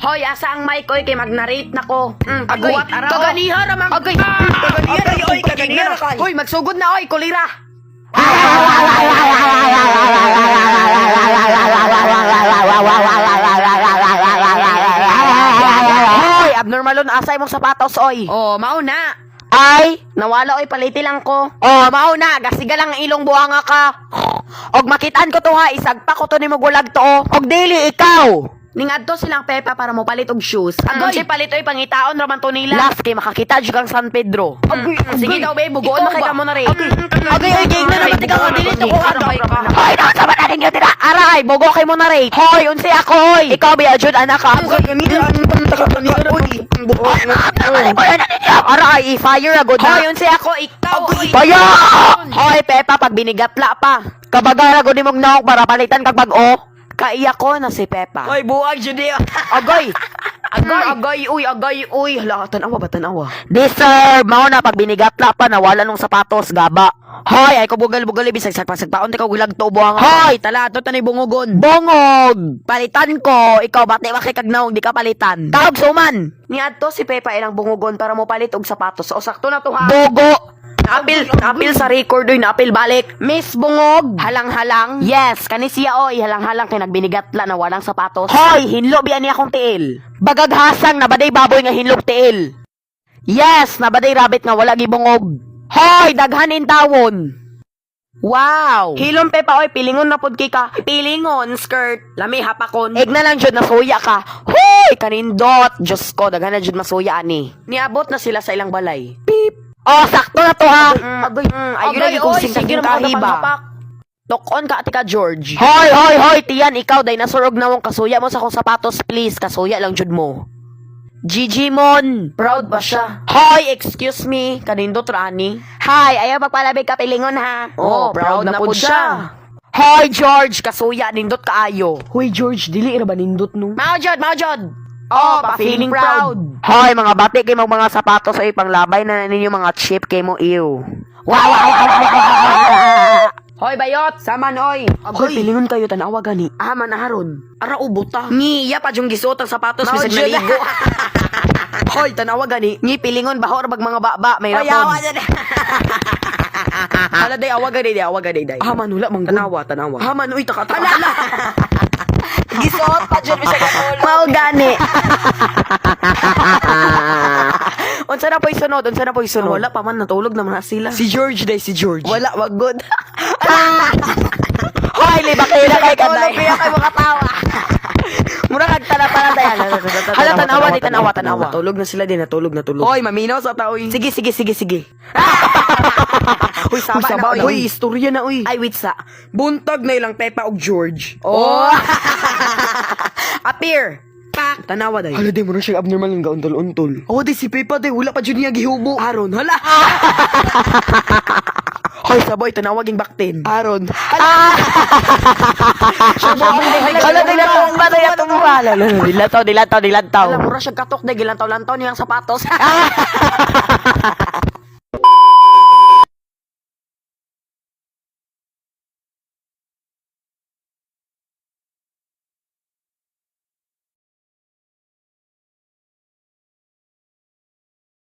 Hoy, asa ang mic oy kay mag-narrate na ko. Agoy, Paghuwat ara. kaganiha ra man. Agoy. Kaganiha ra Agoy, oy, kaganiha ra kay. Hoy, magsugod na oy, kulira. Hoy, abnormalon asa imong sapatos oy. Oh, mao na. Ay, nawala oy, paliti lang ko. Oh, mao na, gasiga lang ang ilong buhanga ka. Og makitaan ko to ha, isagpa ko to nimo gulag to. Oh. Og dili ikaw. Ningadto silang Pepa para mopalit og shoes. Agoy, Agoy. si palit oy, pangitaon ra man to nila. Last kay makakita jud kang San Pedro. Agoy, agoy. Sige daw babe, bugoon Ikaw na kay ba? kamo na rin. Agoy, Agoy, oy, ging na naman ikaw dili to ko Aray ka. Hoy, nasa ba na ninyo dira? Aray, bugo kay mo na rin. Hoy, unsay ako oy. Ikaw ba jud anak ka? Aray, i-fire agad na. Hoy, unsay ako ikaw. Oy. Baya! Hoy, Pepa, pag binigatla pa. Kabagara gud nimog naok para palitan kag bag-o. Kaiya ko na si Pepa. Oy, buag jud di. Agoy! Agoy, agoy, uy, agoy, uy. Hala, tan-awa ba, tan-awa? Deserve! Mao na pag binigatla pa nawala nung sapatos gaba. Hoy, ay ko bugal-bugal bisag sagpa-sagpaon ti ka gulag tubo ang. Hoy, Tala, to tanay bungogon. Bongog! Palitan ko! Ikaw bati wa kay kagnaong di ka palitan. Tawag suman! Niadto si Pepa ilang bungogon para mopalit og sapatos. O sakto na to ha. Bogo! Naapil, naapil sa record oy, naapil balik. Miss Bungog! Halang-halang? Yes, kani siya oy, halang-halang kay nagbinigatla na walang sapatos. Hoy, hinlo biya niya akong tiil. Bagaghasang nabaday baboy nga hinlog tiil. Yes, nabaday rabbit nga wala gibungog. Hoy, daghan in tawon. Wow! Hilom Pepa oy, pilingon na pud kay ka. Pilingon skirt. Lami hapakon. Egna lang jud nasuya ka. Hoy, kanindot. Diyos ko, daghan na jud masuya ani. Niabot na sila sa ilang balay. Beep. Oh, sakto na to ha. Agoy, Ayun agoy, lagi kong oy, singkag sige yung na mga kahiba. panghapak. Tokon ka ati ka George. Hoy, hoy, hoy, tiyan ikaw dinosaur og nawong kasuya mo sa akong sapatos, please. Kasuya lang jud mo. Gigi Mon. Proud ba siya? Hoy, excuse me. Kanindot ra ani. Hi, ayaw pagpalabig ka pilingon ha. Oh, proud na pud siya. Hoy, George, kasuya nindot kaayo. Hoy George, dili ra ba nindot no? Mao jud, mao jud. Oh, pa-feeling proud. Hoy, mga bati kay mo mga sapatos ay panglabay na ninyo mga chip kay mo ew. Wow, wow, wow, wow, wow. Hoy bayot, saman oy. Hoy, pilingon kayo tan-awa gani. Ah, man aron. Ara ubuta. Ngi, iya pa yung gisuot ang sapatos Mao bisag jud. naligo. Hoy, tanawa gani. Ngi pilingon baho ra bag mga baba, may Oy, rapon. awa jud. Hala day awa gani day, awa gani day. Ah, man wala man gud. Tanawa, tanawa. Ah, man uy taka taka. Hala. Gisuot pa jud bisag natulog. Mao gani. Unsa na po'y sunod? Unsa na po'y sunod? Wala pa man natulog naman na sila. Si George day, si George. Wala wag good. Hoy, liba kayo na kay Natulog kaday. kaya kay mga tawa. Mura kag tala para day. Hala tanawa di tanawa tanawa. Natulog na sila din, natulog natulog. Hoy, maminaw sa tao. Sige, sige, sige, sige. Hoy, saba, Uy, saba na, na, oy. uy. Istorya na, uy. Ay, wait sa. Buntag na ilang Pepa og George. Oh. Appear. Pak. Tanawa day. Hala, di mo na siya abnormal ng gauntol-untol. Oh, di si Pepa day, wala pa jud niya gihubo. Aron, hala. Hoy, saboy, tanawag yung baktin. Aron. Hala, dilatong ba? Dilatong ba? Dilantaw, dilantaw, dilantaw. Hala, mura siya katok day, gilantaw-lantaw niyang sapatos.